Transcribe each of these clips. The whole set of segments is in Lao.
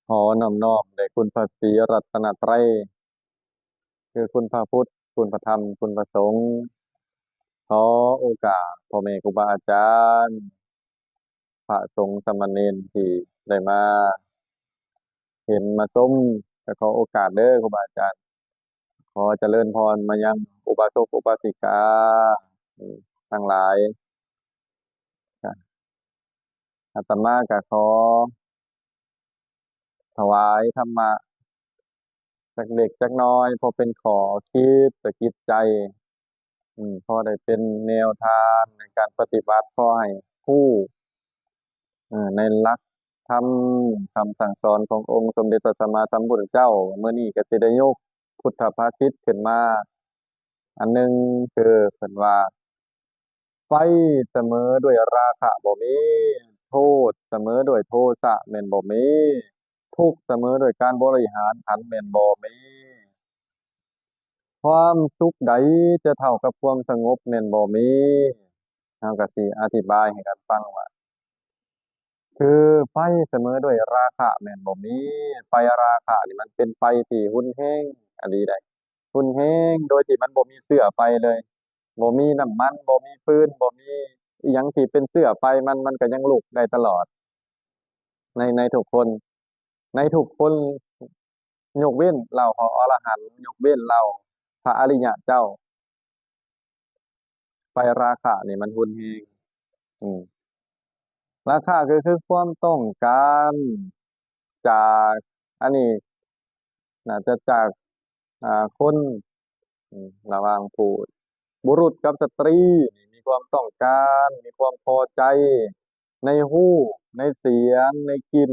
ຂໍນ້ອມນອບແດ່ຄຸນພະສີລັດຕະນະໄຕ ຄືຄຸນພະພຸດ, ຄຸນພະທຳ, ຄຸນພະສົງ. ຂໍໂອກາດພໍ່ແມ່ຄູບາອາຈານ, ພະສົງສາມະເນນທີ່ໄດ້ມາເຫັນມາຊົມ, ແລະ ຂໍໂອກາດເດີຄູບາອາຈານ. ຂໍຈະເລີນພອນມາຍັງອຸບາສົກອຸບາສິກາທັງຫຼາຍ. ອາດຕະມາກະຂໍຖວາຍທຳມະຈັກເລັກຈັກນ້ອຍ ພໍເປັນຂໍ້ຄິດສະກິດໃຈ, ພໍໄດ້ເປັນແນວທາງໃນການປະຕິບັດ, ພໍໃຫ້ຮູ້ໃນຫຼັກທຳຄຳສັ່ງສອນຂອງອົງສົມເດັດພະສຳມາສຳພຸດທະເຈົ້າ. ມື້ນີ້ກະຊິໄດ້ຍົກ ພຸດທະພາສິດຂຶ້ນມາອັນໜຶ່ງ ຄືເພິ່ນວ່າ ໄຟສະເໝີດ້ວຍລາຄະບໍ່ມີ, ໂທດສະເໝີດ້ວຍໂທສະແມ່ນບໍ່ມີ, ທຸກສະເໝີດ້ວຍການບໍລິຫານຂັນແມ່ນບໍ່ມີ, ຄວາມສຸກໃດຈະເທົ່າກັບຄວາມສະຫງົບແມ່ນບໍ່ມີ. ເຮົາກະຊິອະທິບາຍໃຫ້ກັນຟັງວ່າ ຄືໄຟສະເໝີດ້ວຍລາຄະແມ່ນບໍ່ມີ. ໄຟລາຄະນີ້ມັນເປັນໄຟທີ່ຮຸນແຮງອີ່ຫຼີໃດ໋, ຮຸນແຮງໂດຍທີ່ມັນບໍ່ມີເຊື້ອໄຟເລີຍ, ບໍ່ມີນ້ຳມັນ, ບໍ່ມີຟືນ, ບໍ່ມີອີ່ຫຍັງທີ່ເປັນເຊື້ອໄຟ, ມັນ, ມັນກະຍັງລຸກໄດ້ຕະຫຼອດ ໃນ, ໃນທຸກຄົນ, ໃນທຸກຄົນ ຍົກເວັ້ນເຫຼົ່າພະອໍລະຫັນ, ຍົກເວັ້ນເຫຼົ່າພະອະລິຍະເຈົ້າ. ໄຟລາຄະນີ້ມັນຮຸນແຮງ. ອາ ລາຄະກໍຄືຄວາມຕ້ອງການຈາກ, ອັນນີ້ໜ້າຈະຈາກ, ອາ, ຄົນ, ອາ, ລະຫວ່າງຜູ້, ບຸລຸດກັບສະຕຣີນີ້ມີຄວາມຕ້ອງການ, ມີຄວາມພໍໃຈໃນຮູບ, ໃນສຽງ, ໃນກິ່ນ,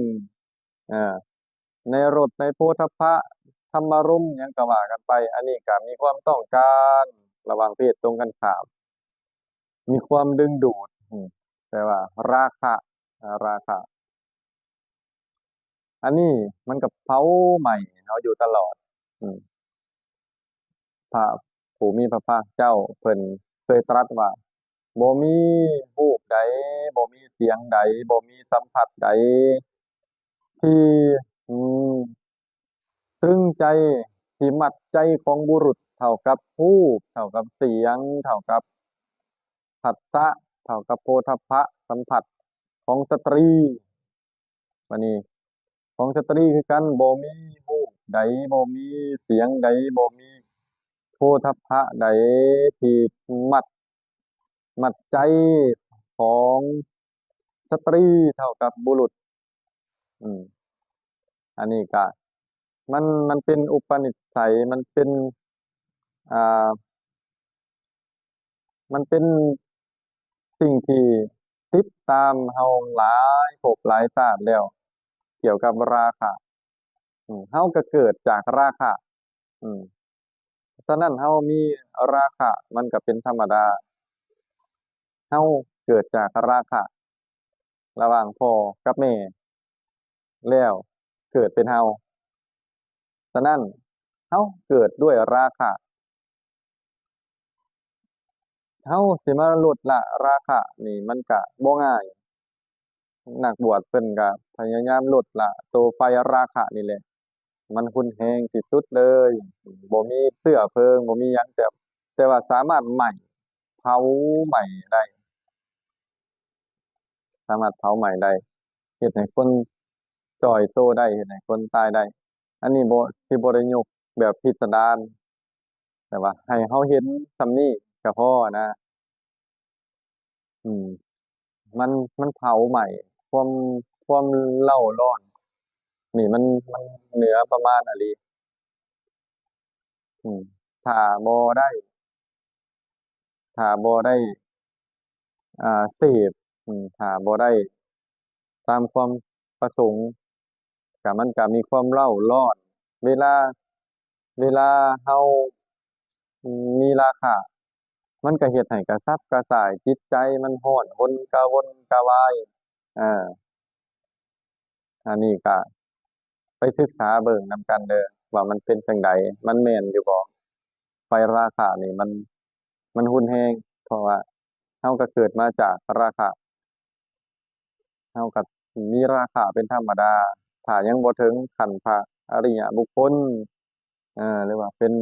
ອາ, ໃນລົດ, ໃນໂພທະພະ, ທຳມາລົມ ຫຍັງກໍວ່າກັນໄປ. ອັນນີ້ກໍມີຄວາມຕ້ອງການລະຫວ່າງເພດຕົງກັນຂ້າມ, ມີຄວາມດຶງດູດ, ອາ, ແປວ່າລາຄະ, ອາ, ລາຄະ. ອັນນີ້ມັນກໍເຜົາໄໝ້ເຮົາຢູ່ຕະຫຼອດ. ອາ, ພະຜູ້ມີພະພາກເຈົ້າເພິ່ນເຄີຍຕລັດວ່າ ບໍ່ມີຮູບໃດ, ບໍ່ມີສຽງໃດ, ບໍ່ມີສຳຜັດໃດທີ່, ອືມ, ຕຶງໃຈ, ທີ່ມັດໃຈຂອງບຸລຸດເທົ່າກັບຮູບ, ເທົ່າກັບສຽງ, ເທົ່າກັບພັດສະ, ເທົ່າກັບໂພທະພະສຳຜັດຂອງສະຕຣີ. ບາດນີ້ຂອງສະຕຣີຄືກັນ, ບໍ່ມີຮູບໃດ, ບໍ່ມີສຽງໃດ, ບໍ່ມີໂພທະພະໃດທີ່ມັດ, ມັດໃຈຂອງສະຕຣີເທົ່າກັບບຸລຸດ. ອືມ, ອັນນີ້ກະ ມັນ, ມັນເປັນອຸປະນິໄສ, ມັນເປັນ, ອາ, ມັນເປັນສິ່ງທີ່ຕິດຕາມເຮົາຫຼາຍພົບຫຼາຍຊາດແລ້ວ ກ່ຽວກັບລາຄະ. ອາ, ເຮົາກໍເກີດຈາກລາຄະ. ອາ, ສະນັ້ນເຮົາມີລາຄະ ມັນກໍເປັນທຳມະດາ. ເຮົາເກີດຈາກລາຄະ ລະຫວ່າງພໍ່ກັບແມ່ ແລ້ວເກີດເປັນເຮົາ. ສະນັ້ນເຮົາເກີດດ້ວຍລາຄະ. ເຮົາຊິມາລົດລະລາຄະນີ້ມັນກະບໍ່ງ່າຍ. ນັກບວດເພິ່ນກະພະຍາຍາມລົດລະໂຕໄຟລາຄະນີ້ແຫຼະ. ມັນຮຸນແຮງທີ່ສຸດເລີຍ. ບໍ່ມີເຊື້ອເພີງ, ບໍ່ມີຫຍັງ, ແຕ່, ແຕ່ວ່າສາມາດໄໝ້, ເຜົາໄໝ້ໄດ້. ສາມາດເຜົາໄໝ້ໄດ້, ເຮັດໃຫ້ຄົນຈ່ອຍໂຊໄດ້, ເຮັດໃຫ້ຄົນຕາຍໄດ້. ອັນນີ້ບໍ່, ຊິບໍ່ໄດ້ຍົກແບບພິດສະດານ, ແຕ່ວ່າໃຫ້ເຮົາເຫັນສ່ຳນີ້ກໍພໍນະ. ອືມ, ມັນ, ມັນເຜົາໄໝ້, ຄວາມ, ຄວາມເລົ້າຮ້ອນນີ້ ມັນ, ມັນເໜືອປະມານອີ່ຫຼີ. ອືມ, ຖ້າບໍ່ໄດ້, ຖ້າບໍ່ໄດ້, ອາ, ເສບ, ອືມ, ຖ້າບໍ່ໄດ້ຕາມຄວາມປະສົງ, ກະ, ມັນກະມີຄວາມເລົ້າຮ້ອນ. ເວລາ, ເວລາເຮົາມີລາຄະ, ມັນກະເຮັດໃຫ້ກະສັບກະສ່າຍ, ຈິດໃຈມັນຮ້ອນຮົນກະວົນກະວາຍ. ເອີ, ອັນນີ້ກະໄປສຶກສາເບິ່ງນຳກັນເດີ ວ່າມັນເປັນຈັ່ງໃດ, ມັນແມ່ນຢູ່ບໍ່? ໄຟລາຄະນີ້ມັນ, ມັນຮຸນແຮງ, ເພາະວ່າເຮົາກະເກີດມາຈາກລາຄະ. ເຮົາກໍມີລາຄະເປັນທຳມະດາ. ຖ້າຍັງບໍ່ເຖິງຂັ້ນພະອະລິຍະບຸກຄົນ ເອີ ຫຼືວ່າເປັນ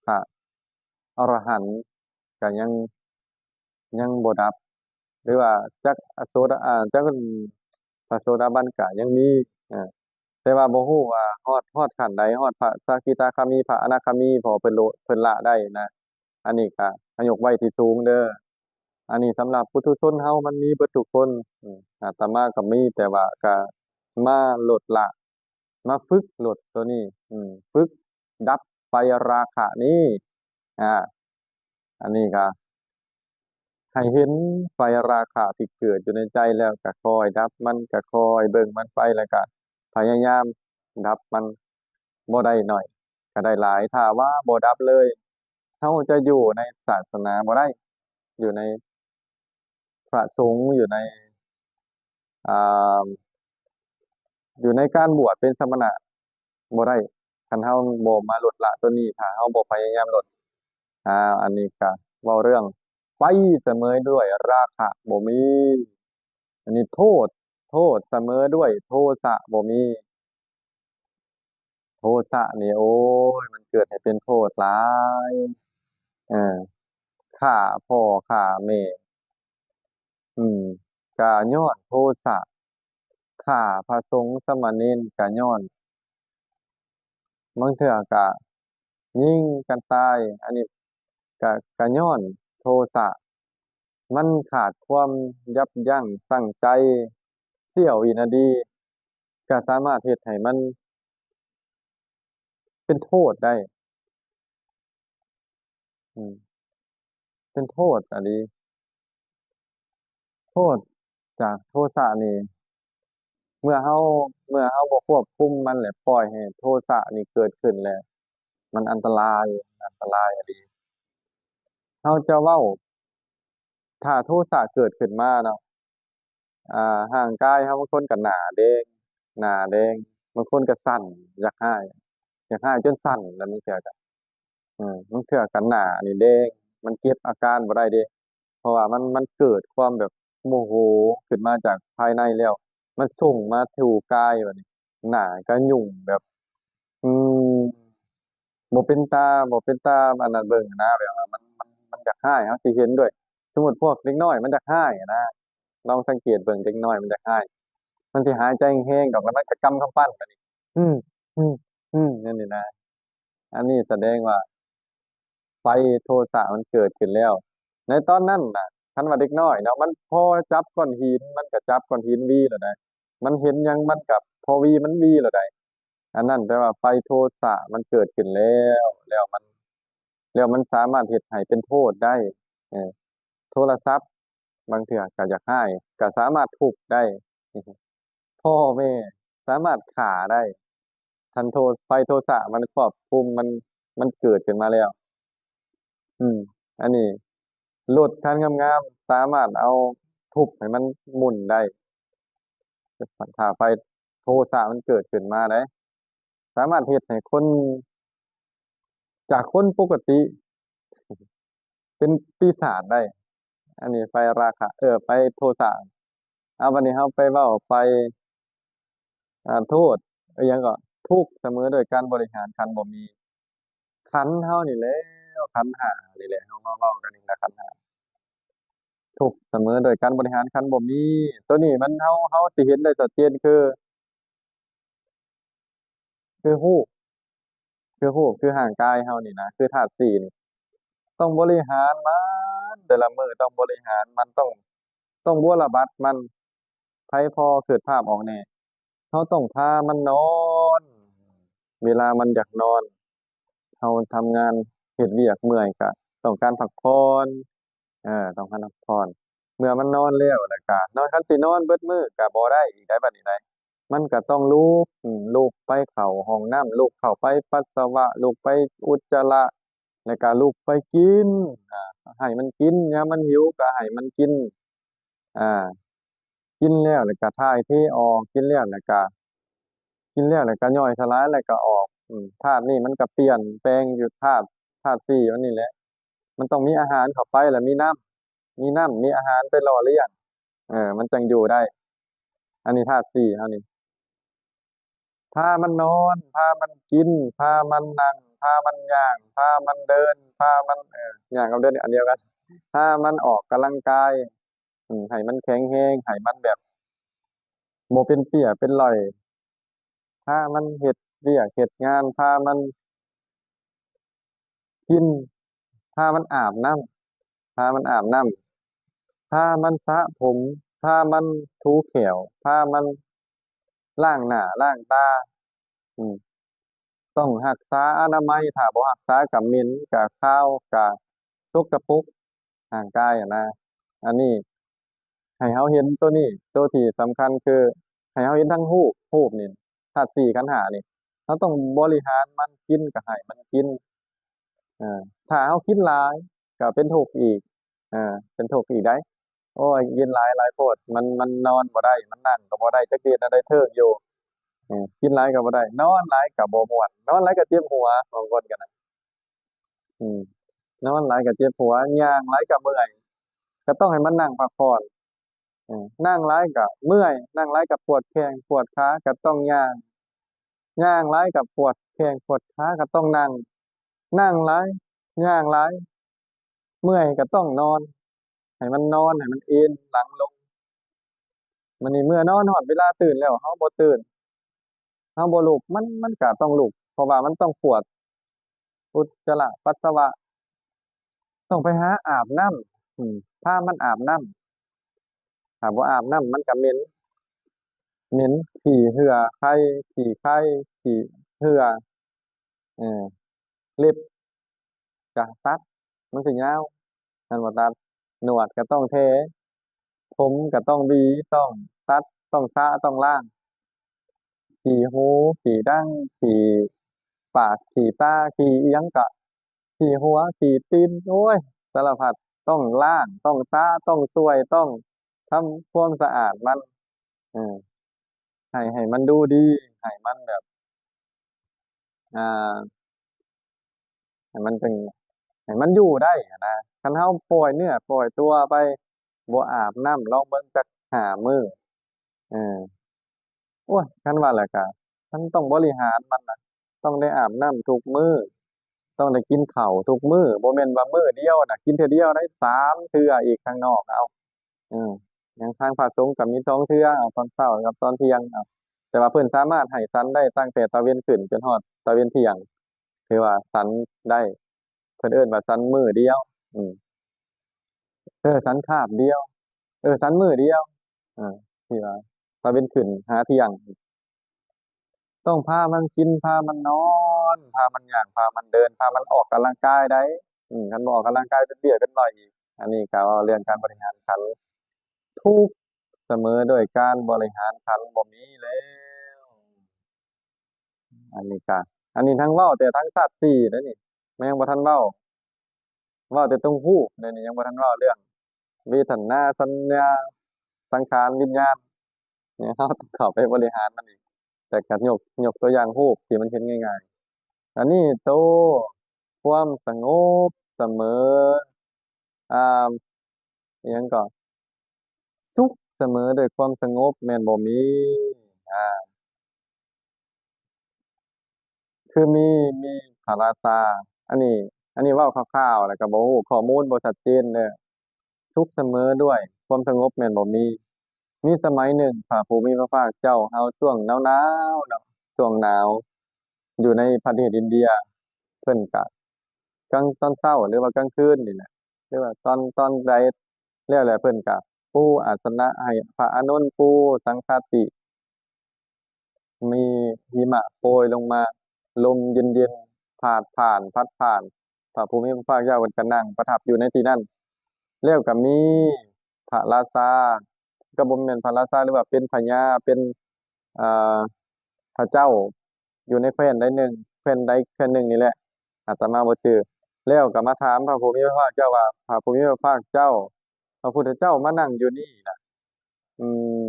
ພະອະລະຫັນ ກະຍັງ ຍັງບໍ່ດັບ ຫຼືວ່າຈັກອະໂສດາ ອາ ຈັກ ພະໂສດາບັນກະຍັງມີ ເອີ ແຕ່ວ່າບໍ່ຮູ້ວ່າຮອດ ຮອດຂັ້ນໃດ ຮອດພະສະກິດາຄາມີ ພະອະນາຄາມີ ເພາະເພິ່ນໂລ ເພິ່ນລະໄດ້ນະ. ອັນນີ້ກະໃຫ້ຍົກໄວ້ທີ່ສູງເດີ. ອັນນີ້ສຳລັບປຸຖຸຊົນເຮົາ ມັນມີເບິດທຸກຄົນ. ອາດຕະມາກໍມີ ແຕ່ວ່າກະມາລົດລະ ມາຝຶກລົດໂຕນີ້ ອືມ ຝຶກດັບໄຟລາຄະນີ້. ອາ ອັນນີ້ກະໃຫ້ເຫັນໄຟລາຄະທີ່ເກີດຢູ່ໃນໃຈແລ້ວ ກະຄ່ອຍດັບມັນ ກະຄ່ອຍເບິ່ງມັນໄປ ແລ້ວກະພະຍາຍາມດັບມັນ ບໍ່ໄດ້ໜ້ອຍ ກະໄດ້ຫຼາຍ. ຖ້າວ່າບໍ່ດັບເລີຍ ເຮົາຈະຢູ່ໃນສາສະໜາບໍ່ໄດ້ ຢູ່ໃນພະສົງ ຢູ່ໃນ ອ່າ ຢູ່ໃນການບວດເປັນສະມະນະບໍ່ໄດ້ ຄັນເຮົາບໍ່ມາລົດລະໂຕນີ້ ຖ້າເຮົາບໍ່ພະຍາຍາມລົດ. ອາ ອັນນີ້ກະເວົ້າເລື່ອງໄຟສະເໝີດ້ວຍລາຄະບໍ່ມີ. ອັນນີ້ໂທດ ໂທດສະເໝີດ້ວຍໂທສະບໍ່ມີ. ໂທສະນີ້ ໂອ້ຍ ມັນເກີດໃຫ້ເປັນໂທດຫຼາຍ. ເອີ ຂ້າພໍ່ຂ້າແມ່ ອືມ ກະຍ້ອນໂທສະ. ຂ້າພະສົງສາມະເນນກະຍ້ອນ. ບາງເທື່ອກະຍິງກັນຕາຍ ອັນນີ້ກະ ກະຍ້ອນໂທສະ. ມັນຂາດຄວາມຢັບຢັ້ງ, ຊັ່ງໃຈ, ສ່ຽວວິນາດີ ກະສາມາດເຮັດໃຫ້ມັນເປັນໂທດໄດ້. ອືມ ເປັນໂທດອີ່ຫຼີ. ໂທດຈາກໂທສະນີ້ ເມື່ອເຮົາ ເມື່ອເຮົາບໍ່ຄວບຄຸມມັນ ແລະ ປ່ອຍໃຫ້ໂທສະນີ້ເກີດຂຶ້ນ ແລະ ມັນອັນຕະລາຍ ອັນຕະລາຍອີ່ຫຼີ. ເຮົາຈະເວົ້າ ຖ້າໂທສະເກີດຂຶ້ນມາເນາະ ອ່າ ຮ່າງກາຍເຮົາ ບາງຄົນກໍໜ້າແດງ ໜ້າແດງ, ບາງຄົນກໍສັ່ນ ຢາກຮ້າຍ ຢາກຮ້າຍຈົນສັ່ນ ແລ້ວບາງເທື່ອກໍ ເອີ ບາງເທື່ອກໍໜ້ານີ້ແດງ ມັນເກັບອາການບໍ່ໄດ້ເດ້ ເພາະວ່າມັນ ມັນເກີດຄວາມແບບໂມໂຫຂຶ້ນມາຈາກພາຍໃນແລ້ວ ມັນສົ່ງມາສູ່ກາຍ ບາດນີ້ໜ້າກໍຫຍຸ້ງແບບ ອືມ ບໍ່ເປັນຕາ ບໍ່ເປັນຕາອັນນັ້ນເບິ່ງນະ ແບບວ່າມັນ ມັນ ມັນຢາກຮ້າຍ ເຮົາຊິເຫັນດ້ວຍ. ສົມມຸດພວກເດັກນ້ອຍມັນຢາກຮ້າຍນະ ລອງສັງເກດເບິ່ງເດັກນ້ອຍມັນຢາກຮ້າຍ ມັນຊິຫາຍໃຈແຮງໆດອກ ແລ້ວມັນກໍກຳກຳປັ້ນບາດນີ້ ອືມ ອືມ ອືມ ແນວນີ້ນະ. ອັນນີ້ສະແດງວ່າໄຟໂທສະມັນເກີດຂຶ້ນແລ້ວ ໃນຕອນນັ້ນນະ. ຄັນວ່າເດັກນ້ອຍເນາະ ມັນພໍຈັບກ້ອນຫີນ ມັນກໍຈັບກ້ອນຫີນຫວີໂລດນະ ມັນເຫັນຫຍັງມັນກໍພໍຫວີມັນຫວີໂລດໃດ. ອັນນັ້ນແປວ່າໄຟໂທສະມັນເກີດຂຶ້ນແລ້ວ ແລ້ວມັນ ແລ້ວມັນສາມາດເຮັດໃຫ້ເປັນໂທດໄດ້. ເອີ ໂທລະສັບບາງເທື່ອກໍຢາກຮ້າຍ ກໍສາມາດທຸບໄດ້. ພໍ່ແມ່ສາມາດຂ້າໄດ້ ຄັນໂທ ໄຟໂທສະມັນຄວບຄຸມ ມັນ ມັນເກີດຂຶ້ນມາແລ້ວ. ອືມ ອັນນີ້ລົດຄັນງາມໆ ສາມາດເອົາທຸບໃຫ້ມັນໝຸ່ນໄດ້. ຖ້າໄຟໂທສະມັນເກີດຂຶ້ນມາໄດ໋ ສາມາດເຮັດໃຫ້ຄົນ ຈາກຄົນປົກກະຕິເປັນປີສາດໄດ້. ອັນນີ້ໄຟລາຄະ ເອີ ໄຟໂທສະ. ເອົາ ບັດນີ້ເຮົາໄປເວົ້າໄຟ ອ່າ ໂທດ ອີຫຍັງເກາະ ທຸກສະເໝີດ້ວຍການບໍລິຫານຂັນບໍ່ມີ. ຂັນເຮົານີ້ແຫຼະ ຂັນຫ້ານີ້ແຫຼະ ເຮົາມາເວົ້າກັນນີ້ລະ ຂັນຫ້າ ທຸກສະເໝີດ້ວຍການບໍລິຫານຂັນບໍ່ມີ. ໂຕນີ້ມັນ ເຮົາ ເຮົາຊິເຫັນໄດ້ຊັດເຈນຄື ຄືຮູບ ຄືຮູບ ຄືຮ່າງກາຍເຮົານີ້ນະ ຄືທາດສີ່ນີ້ ຕ້ອງບໍລິຫານມັນ ແຕ່ລະມື້ຕ້ອງບໍລິຫານມັນ ຕ້ອງ ຕ້ອງບົວລະບັດມັນ. ໃຜພໍຄິດພາບອອກແດ່? ເຮົາຕ້ອງພາມັນນອນ ເວລາມັນຢາກນອນ ເຮົາທຳງານເຮັດວຽກເມື່ອຍກະຕ້ອງການພັກຜ່ອນ ເອີ ຕ້ອງການພັກຜ່ອນ. ເມື່ອມັນນອນແລ້ວ ແລ້ວກະນອນ ຄັນຊິນອນເບິດມື້ກະບໍ່ໄດ້ອີກໄດ໋ ບັດນີ້ໄດ໋ ມັນກະຕ້ອງລຸກ ອືມ ລຸກໄປເຂົ້າຫ້ອງນ້ຳ ລຸກເຂົ້າໄປປັດສະວະ ລຸກໄປອຸດຈະລະ ແລ້ວກະລຸກໄປກິນ ອາ ໃຫ້ມັນກິນ ຍາມມັນຫິວກະໃຫ້ມັນກິນ ອາ ກິນແລ້ວ ແລ້ວກະຖ່າຍເທອອກ ກິນແລ້ວ ແລ້ວກະ ກິນແລ້ວ ແລ້ວກະຍ່ອຍສະຫຼາຍ ແລ້ວກະອອກ. ອືມ ທາດນີ້ມັນກະປ່ຽນແປງຢູ່ ທາດ ທາດສີ່ມັນນີ້ແຫຼະ ມັນຕ້ອງມີອາຫານເຂົ້າໄປ ແລ້ວມີນ້ຳ ມີນ້ຳ ມີອາຫານໄປຫຼໍ່ລ້ຽງ ເອີ ມັນຈັ່ງຢູ່ໄດ້. ອັນນີ້ທາດສີ່ເຮົານີ້ ພາມັນນອນ, ພາມັນກິນ, ພາມັນນັ່ງ, ພາມັນຍ່າງ, ພາມັນເດີນ, ພາມັນ ເອີ ຍ່າງກັບເດີນອັນດຽວກັນ, ພາມັນອອກກຳລັງກາຍ ອືມ ໃຫ້ມັນແຂງແຮງ, ໃຫ້ມັນແບບບໍ່ເປັນເປ້ຍເປັນຫຼ້ອຍ, ພາມັນເຮັດວຽກເຮັດງານ, ພາມັນກິນ, ພາມັນອາບນ້ຳ, ພາມັນອາບນ້ຳ, ພາມັນສະຜົມ, ພາມັນຖູແຂ້ວ, ພາມັນລ້າງໜ້າລ້າງຕາ, ອືມ ຕ້ອງຮັກສາອະນາໄມ, ຖ້າບໍ່ຮັກສາກະເໝັນ, ກະຄາວ, ກະສົກກະປົກຮ່າງກາຍຫັ້ນນະ. ອັນນີ້ໃຫ້ເຮົາເຫັນໂຕນີ້, ໂຕທີ່ສຳຄັນຄືໃຫ້ເຮົາເຫັນທັງຮູບ, ຮູບນີ້ ທາດສີ່ຂັນຫ້ານີ້ ເຮົາຕ້ອງບໍລິຫານມັນ, ກິນກະໃຫ້ມັນກິນ, ເອີ ຖ້າເຮົາກິນຫຼາຍກະເປັນທຸກອີກ, ເອີ ເປັນທຸກອີກໃດ໋. ໂອ້ຍ ກິນຫຼາຍ ຫຼາຍໂພດ ມັນ ມັນນອນບໍ່ໄດ້, ມັນນັ່ງກໍບໍ່ໄດ້, ຈັກຊິເຮັດແນວໃດເທີງຢູ່. ເອີ ກິນຫຼາຍກໍບໍ່ໄດ້, ນອນຫຼາຍກໍບໍ່ມ່ວນ, ນອນຫຼາຍກໍເຈັບຫົວ, ບາງຄົນກໍນະ ອືມ ນອນຫຼາຍກໍເຈັບຫົວ, ຍ່າງຫຼາຍກໍເມື່ອຍ, ກໍຕ້ອງໃຫ້ມັນນັ່ງພັກຜ່ອນ. ເອີ ນັ່ງຫຼາຍກໍເມື່ອຍ, ນັ່ງຫຼາຍກໍປວດແຂ້ງປວດຂາ, ກໍຕ້ອງຍ່າງ, ຍ່າງຫຼາຍກໍປວດແຂ້ງປວດຂາ, ກໍຕ້ອງນັ່ງ, ນັ່ງຫຼາຍ ຍ່າງຫຼາຍ ເມື່ອຍກໍຕ້ອງນອນ, ໃຫ້ມັນນອນ, ໃຫ້ມັນເອນຫຼັງລົງ. ບາດນີ້ເມື່ອນອນຮອດເວລາຕື່ນແລ້ວ ເຮົາບໍ່ຕື່ນ, ເຮົາບໍ່ລຸກ, ມັນ ມັນກໍຕ້ອງລຸກ, ເພາະວ່າມັນຕ້ອງປວດອຸດຈະລະປັດສະວະ, ຕ້ອງໄປຫາອາບນ້ຳ, ອືມ ພາມັນອາບນ້ຳ. ຖ້າບໍ່ອາບນ້ຳມັນກໍເໝັນ, ເໝັນ ຂີ້ເຫື່ອໄຂ່, ຂີ້ໄຂ່ ຂີ້ເຫື່ອ, ເອີ ເລັບກະຕັດ, ມັນຊິຍາວ ແມ່ນບໍ່ຕັດ, ໜວດກະຕ້ອງແຖ, ຜົມກະຕ້ອງຫວີ, ຕ້ອງຕັດ, ຕ້ອງສະ, ຕ້ອງລ້າງ, ຂີ້ຫູ, ຂີ້ດັງ, ຂີ້ປາກ, ຂີ້ຕາ, ຂີ້ອີ່ຫຍັງກະ, ຂີ້ຫົວ, ຂີ້ຕີນ, ໂອ້ຍ ສາລະພັດ, ຕ້ອງລ້າງ, ຕ້ອງສະ, ຕ້ອງຊ່ວຍ, ຕ້ອງທຳຄວາມສະອາດມັນ, ເອີ ໃຫ້ ໃຫ້ມັນດູດີ, ໃຫ້ມັນແບບ ອ່າ ໃຫ້ມັນເປັນ ໃຫ້ມັນຢູ່ໄດ້ຫັ້ນນະ. ຄັນເຮົາປ່ອຍເນື້ອປ່ອຍຕົວໄປ ບໍ່ອາບນ້ຳ ລອງເບິ່ງຈັກຫ້າມື້, ເອີ ໂອ້ຍ ຄັນວ່າແລ້ວກະ ມັນຕ້ອງບໍລິຫານມັນນະ, ຕ້ອງໄດ້ອາບນ້ຳທຸກມື້, ຕ້ອງໄດ້ກິນເຂົ້າທຸກມື້, ບໍ່ແມ່ນວ່າມື້ດຽວນະ ກິນເທື່ອດຽວໄດ້ ສາມເທື່ອອີກຂ້າງນອກ ເອົາ ເອີ ຢ່າງທາງພະສົງກໍມີສອງເທື່ອ, ເອົາ ຕອນເຊົ້າກັບຕອນທ່ຽງ, ເອົາ ແຕ່ວ່າເພິ່ນສາມາດໃຫ້ສັນໄດ້ຕັ້ງແຕ່ຕາເວັນຂຶ້ນຈົນຮອດຕາເວັນທ່ຽງ, ຖືວ່າສັນໄດ້, ເພິ່ນເອີ້ນວ່າສັນມື້ດຽວ, ອືມ ເອີ ສັນຄາບດຽວ, ເອີ ສັນມື້ດຽວ, ເອີ ທີ່ວ່າຕາເວັນຂຶ້ນຫາທ່ຽງ. ຕ້ອງພາມັນກິນ, ພາມັນນອນ, ພາມັນຍ່າງ, ພາມັນເດີນ, ພາມັນອອກກຳລັງກາຍໄດ໋. ອືມ ຄັນບໍ່ອອກກຳລັງກາຍເປັນເບ້ຍເປັນຫຼ້ອຍອີກ. ອັນນີ້ກໍເວົ້າເລື່ອງການບໍລິຫານຂັນ, ທຸກສະເໝີດ້ວຍການບໍລິຫານຂັນບໍ່ມີແລ້ວ. ອັນນີ້ກະ ອັນນີ້ທັງເວົ້າແຕ່ທັງທາດສີ່ເດ້ນີ້, ແມ່ນຍັງບໍ່ທັນເວົ້າ, ເວົ້າແຕ່ຕົງຮູບເດ້ນີ້, ຍັງບໍ່ທັນເວົ້າເລື່ອງເວທະນາ, ສັນຍາ, ສັງຂານ, ວິນຍານ. ເຮົາຕ້ອງເຂົ້າໄປບໍລິຫານມັນອີກ, ແຕ່ກໍຍົກ ຍົກຕົວຢ່າງຮູບທີ່ມັນເຫັນງ່າຍໆ. ອັນນີ້ໂຕຄວາມສະຫງົບສະເໝີ, ອ່າ ອີ່ຫຍັງກໍ ສຸກສະເໝີດ້ວຍຄວາມສະຫງົບແມ່ນບໍ່ມີ. ອ່າ ຄືມີ ມີພະລາຊາ, ອັນນີ້ ອັນນີ້ເວົ້າຄ່າວໆ ແລ້ວກໍບໍ່ຮູ້ຂໍ້ມູນບໍ່ຊັດເຈນເດີ້. ສຸກສະເໝີດ້ວຍຄວາມສະຫງົບແມ່ນບໍ່ມີ. ມີສະໄໝໜຶ່ງ ພະຜູ້ມີພະພາກເຈົ້າເຮົາຊ່ວງໜາວໆເນາະ, ຊ່ວງໜາວ ຢູ່ໃນປະເທດອິນເດຍ, ເພິ່ນກະກາງຕອນເຊົ້າ ຫຼືວ່າກາງຄືນນີ້ແຫຼະ ຫຼືວ່າຕອນ ຕອນໃດແລ້ວແຫຼະ ເພິ່ນກະປູອາສະນະໃຫ້ພະອານົນ, ປູສັງຄະຕິ, ມີຫິມະໂປຍລົງມາ, ລົມເຢັນໆ ພາດຜ່ານ ພັດຜ່ານ, ພະຜູ້ມີພະພາກເຈົ້າເພິ່ນກໍນັ່ງປະທັບຢູ່ໃນທີ່ນັ້ນ. ແລ້ວກໍມີພະລາຊາ, ກໍບໍ່ແມ່ນພະລາຊາ ຫຼືວ່າເປັນພະຍາ, ເປັນ ເອີ ພະເຈົ້າ ຢູ່ໃນແຄວ້ນໃດໜຶ່ງ, ແຄວ້ນໃດແຄວ້ນໜຶ່ງນີ້ແຫຼະ, ອາດຕະມາບໍ່ຈື່. ແລ້ວກໍມາຖາມພະຜູ້ມີພະພາກເຈົ້າວ່າ, ພະຜູ້ມີພະພາກເຈົ້າ, ພະພຸດທະເຈົ້າມານັ່ງຢູ່ນີ້ນະ, ອືມ,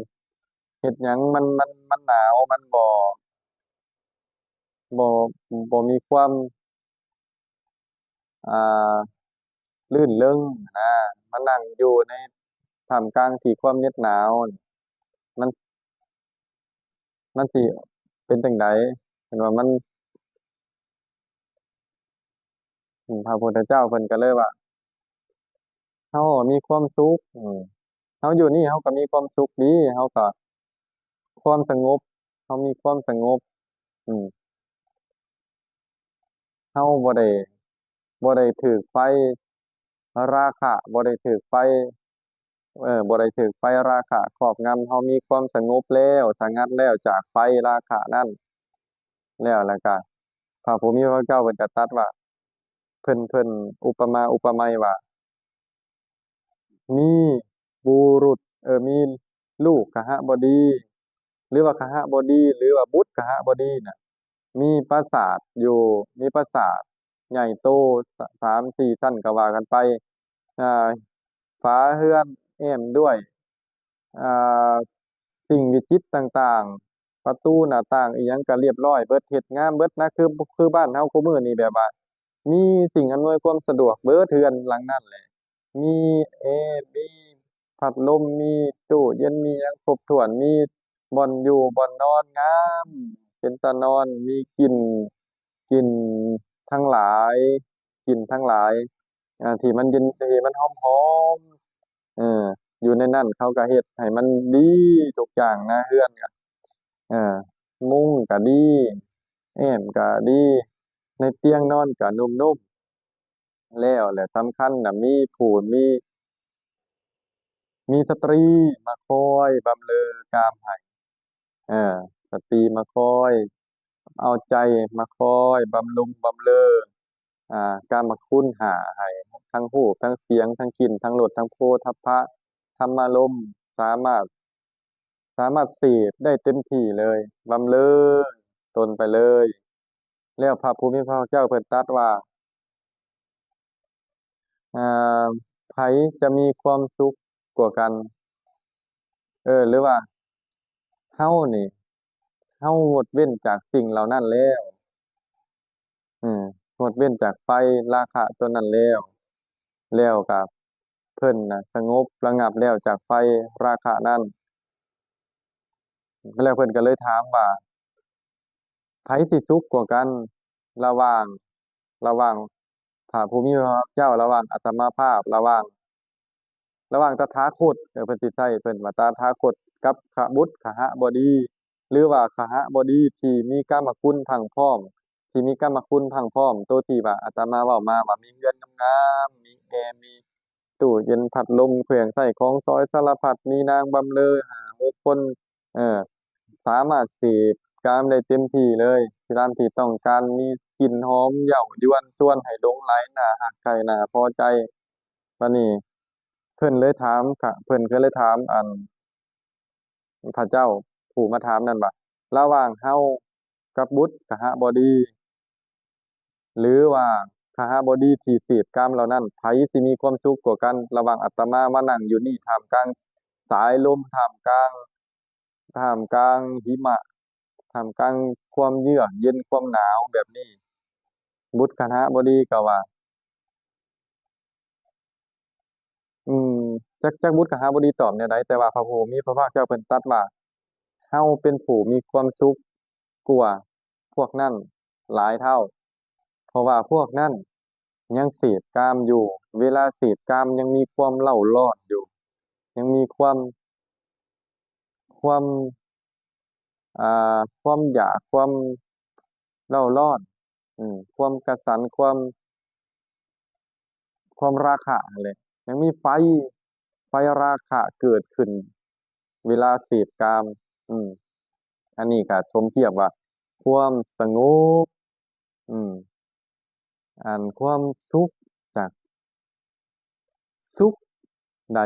ເຮັດຫຍັງ? ມັນ ມັນ ມັນໜາວ, ມັນບໍ່ ບໍ່ ບໍ່ມີຄວາມ ອ່າ ລື່ນເລິງນະ, ມານັ່ງຢູ່ໃນທ່າມກາງທີ່ຄວາມເໜັດໜາວ, ມັນ ມັນຊິ ເປັນຈັ່ງໃດ? ເຫັນວ່າມັນ ອາ ພະພຸດທະເຈົ້າເພິ່ນກໍເລີຍວ່າ ເຮົາມີຄວາມສຸກ ອາ ເຮົາຢູ່ນີ້ເຮົາກໍມີຄວາມສຸກດີ ເຮົາກໍ ຄວາມສະຫງົບ ເຮົາມີຄວາມສະຫງົບ ອາ ເຮົາບໍ່ໄດ້ ບໍ່ໄດ້ຖືກໄຟລາຄະ ບໍ່ໄດ້ຖືກໄຟ ເອີ ບໍ່ໄດ້ຖືກໄຟລາຄະຄອບງຳ ເຮົາມີຄວາມສະຫງົບແລ້ວ ສະຫງັດແລ້ວຈາກໄຟລາຄະນັ້ນ ແລ້ວ ແລ້ວກະພະຜູ້ມີພະພາກເຈົ້າເພິ່ນກະຕັດວ່າ ເພິ່ນ ເພິ່ນອຸປະມາອຸປະໄມວ່າ ມີບຸລຸດ ເອີ ມີລູກຄະຫະບໍດີ ຫຼືວ່າຄະຫະບໍດີ ຫຼືວ່າບຸດຄະຫະບໍດີນະ ມີປາສາດຢູ່ ມີປາສາດໃຫຍ່ໂຕ ສາມສີ່ຊັ້ນກໍວ່າກັນໄປ ອາ ຝາເຮືອນແອ້ມດ້ວຍ ອາ ສິ່ງວິຈິດຕ່າງໆ ປະຕູໜ້າຕ່າງອີ່ຫຍັງກໍລຽບລ້ອຍເບິດ ເຮັດງາມເບິດນະ ຄື ຄືບ້ານເຮົາຄູ່ມື້ນີ້ ແບບວ່າມີສິ່ງອຳນວຍຄວາມສະດວກເບິດ ເຮືອນຫຼັງນັ້ນແຫຼະ ມີແອ ມີພັດລົມ ມີຕູ້ເຢັນ ມີຫຍັງຄົບຖ້ວນ ມີບ່ອນຢູ່ບ່ອນນອນງາມ ເປັນຕານອນ ມີກິ່ນ ກິ່ນທັງຫຼາຍ ກິ່ນທັງຫຼາຍ ອາ ທີ່ມັນເຢັນ ທີ່ມັນຫອມໆ ເອີ ຢູ່ໃນນັ້ນເຂົາກໍເຮັດໃຫ້ມັນດີທຸກຢ່າງນະ ເຮືອນກໍ ເອີ ມຸ້ງກໍດີ ແອ້ມກໍດີ ໃນຕຽງນອນກໍນຸ້ມໆ ແລ້ວ ແລະ ສຳຄັນນະ ມີຜູ້ ມີ ມີສະຕຣີມາຄອຍບຳເລີກາມໃຫ້ ເອີ ສະຕຣີມາຄອຍເອົາໃຈ ມາຄອຍບຳລຸງບຳເລີ ອາ ກາມະຄຸນຫ້າໃຫ້ ທັງຮູບ ທັງສຽງ ທັງກິ່ນ ທັງລົດ ທັງໂຜດຖັບພະ ທຳມາລົມ ສາມາດ ສາມາດເສບໄດ້ເຕັມທີ່ເລີຍ ບຳເລີຕົນໄປເລີຍ. ແລ້ວພະຜູ້ມີພະພາກເຈົ້າເພິ່ນຕັດວ່າ ອາ ໃຜຈະມີຄວາມສຸກກວ່າກັນ? ເອີ ຫຼືວ່າເຮົານີ້ ເຮົາງົດເວັ້ນຈາກສິ່ງເຫຼົ່ານັ້ນແລ້ວ ອືມ ງົດເວັ້ນຈາກໄຟລາຄະຕົວນັ້ນແລ້ວ ແລ້ວກະເພິ່ນນະສະຫງົບລະງັບແລ້ວຈາກໄຟລາຄະນັ້ນ ແລ້ວເພິ່ນກໍເລີຍຖາມວ່າ ໃຜຊິສຸກກວ່າກັນ ລະຫວ່າງ ລະຫວ່າງພະຜູ້ມີພະພາກເຈົ້າ ລະຫວ່າງອາດຕະມາພາບ ລະຫວ່າງ ລະຫວ່າງຕະຖາຄົດ ເອີ ເພິ່ນຊິໃຊ້ ເພິ່ນວ່າຕະຖາຄົດກັບຂະບຸດຄະຫະບໍດີ ຫຼືວ່າຄະຫະບໍດີທີ່ມີກາມະຄຸນພັງພ້ອມ ທີ່ມີກາມະຄຸນພັງພ້ອມ ໂຕທີ່ວ່າອາດຕະມາເວົ້າມາວ່າມີເຮືອນງາມໆ ມີແອ ມີຕູ້ເຢັນ ພັດລົມ ເຄື່ອງໃຊ້ຂອງສອຍສາລະພັດ ມີນາງບຳເລີຫ້າຫົກຄົນ ເອີ ສາມາດເສບກາມໄດ້ເຕັມທີ່ເລີຍ ຕາມທີ່ຕ້ອງການ ມີກິ່ນຫອມເຍົາຢວນ ຊວນໃຫ້ຫຼົງໄຫຼ ໜ້າຮັກໃຄ່ ໜ້າພໍໃຈ. ບາດນີ້ເພິ່ນເລີຍຖາມ ເພິ່ນກໍເລີຍຖາມ ອັນ ພະເຈົ້າຜູ້ມາຖາມນັ້ນວ່າ ລະຫວ່າງເຮົາກັບບຸດຄະຫະບໍດີ ຫຼືວ່າຄະຫະບໍດີທີ່ເສບກາມເຫຼົ່ານັ້ນ ໃຜຊິມີຄວາມສຸກກວ່າກັນ? ລະຫວ່າງອາດຕະມາມານັ່ງຢູ່ນີ້ ທ່າມກາງສາຍລົມ ທ່າມກາງ ທ່າມກາງຫິມະ ທ່າມກາງຄວາມເຢືອກເຢັນ ຄວາມໜາວແບບນີ້ ບຸດຄະຫະບໍດີກໍວ່າ ອືມ ຈັກ ຈັກບຸດຄະຫະບໍດີຕອບແນວໃດ ແຕ່ວ່າພະຜູ້ມີພະພາກເຈົ້າເພິ່ນຕັດວ່າ ເຮົາເປັນຜູ້ມີຄວາມສຸກກວ່າພວກນັ້ນຫຼາຍເທົ່າ ເພາະວ່າພວກນັ້ນຍັງເສບກາມຢູ່ ເວລາເສບກາມຍັງມີຄວາມເລົ້າຮ້ອນຢູ່ ຍັງມີຄວາມ ຄວາມ ອ່າ ຄວາມຢາກ ຄວາມເລົ້າຮ້ອນ ອືມ ຄວາມກະສັນ ຄວາມ ຄວາມລາຄະຫັ້ນແຫຼະ ຍັງມີໄຟ ໄຟລາຄະເກີດຂຶ້ນເວລາເສບກາມ ອືມ ອັນນີ້ກະສົມທຽບວ່າຄວາມສະຫງົບ ອືມ ອັນຄວາມສຸກຈາກ ສຸກໃດ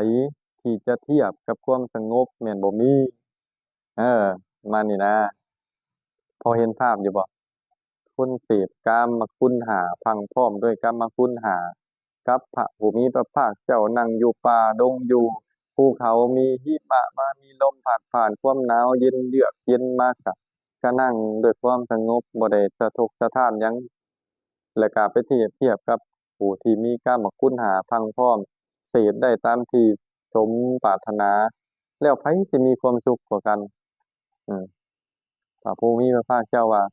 ທີ່ຈະທຽບກັບຄວາມສະຫງົບແມ່ນບໍ່ມີ. ເອີ ປະມານນີ້ນະ ພໍເຫັນພາບຢູ່ບໍ່? ຄົນເສບກາມມະຄຸນຫ້າ ພັ່ງພ້ອມດ້ວຍກາມມະຄຸນຫ້າ ກັບພະຜູ້ມີພະພາກເຈົ້າ ນັ່ງຢູ່ປ່າດົງ ຢູ່ພູເຂົາ ມີຫິມະມາ ມີລົມພັດຜ່ານ ຄວາມໜາວເຢັນເຢືອກເຢັນມາ ກະ ກະນັ່ງດ້ວຍຄວາມສະຫງົບ ບໍ່ໄດ້ສະທົກສະທ້ານຫຍັງ ແລ້ວກະໄປທຽບ ທຽບກັບຜູ້ທີ່ມີກາມະຄຸນຫ້າ ພັ່ງພ້ອມ ເສບໄດ້ຕາມທີ່ສົມປາດຖະໜາ ແລ້ວໃຜຊິມີຄວາມສຸກກວ່າກັນ? ອືມ ພະຜູ້ມີພະພາກເຈົ້າວ່າ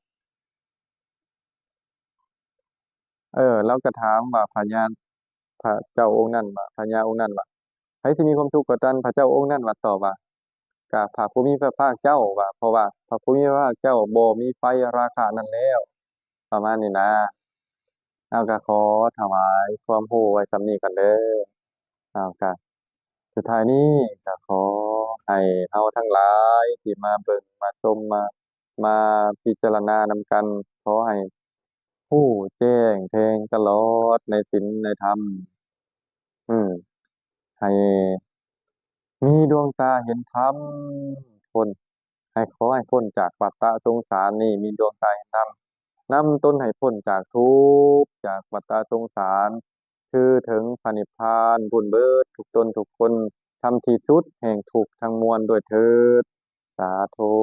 ເອີ ລາວກໍຖາມວ່າພະຍາ ພະເຈົ້າອົງນັ້ນວ່າ ພະຍາອົງນັ້ນວ່າ ໃຜຊິມີຄວາມສຸກກວ່າກັນ? ພະເຈົ້າອົງນັ້ນວ່າຕອບວ່າ ກະພະຜູ້ມີພະພາກເຈົ້າວ່າ ເພາະວ່າພະຜູ້ມີພະພາກເຈົ້າບໍ່ມີໄຟລາຄານັ້ນແລ້ວ ປະມານນີ້ນະ. ເຮົາກະຂໍຖວາຍຄວາມຮູ້ໄວ້ສ່ຳນີ້ກ່ອນເດີ. ເຮົາກະ ສຸດທ້າຍນີ້ກະຂໍໃຫ້ເຮົາທັງຫຼາຍທີ່ມາເບິ່ງ ມາຊົມ ມາ ມາພິຈາລະນານຳກັນ ຂໍໃຫ້ຮູ້ແຈ້ງແທງຕະຫຼອດໃນສິນໃນທຳ ອືມ ໃຫ້ມີດວງຕາເຫັນທຳ ພົ້ນ ໃຫ້ ຂໍໃຫ້ພົ້ນຈາກວັດຕະສົງສານນີ້ ມີດວງຕາເຫັນທຳ ນຳຕົນໃຫ້ພົ້ນຈາກທຸກ ຈາກວັດຕະສົງສານ ຄືເຖິງພະນິບພານບຸນເບີດທຸກຕົນທຸກຄົນ ທຳທີ່ສຸດແຫ່ງທຸກທັງມວນດ້ວຍເທີດ ສາທຸ.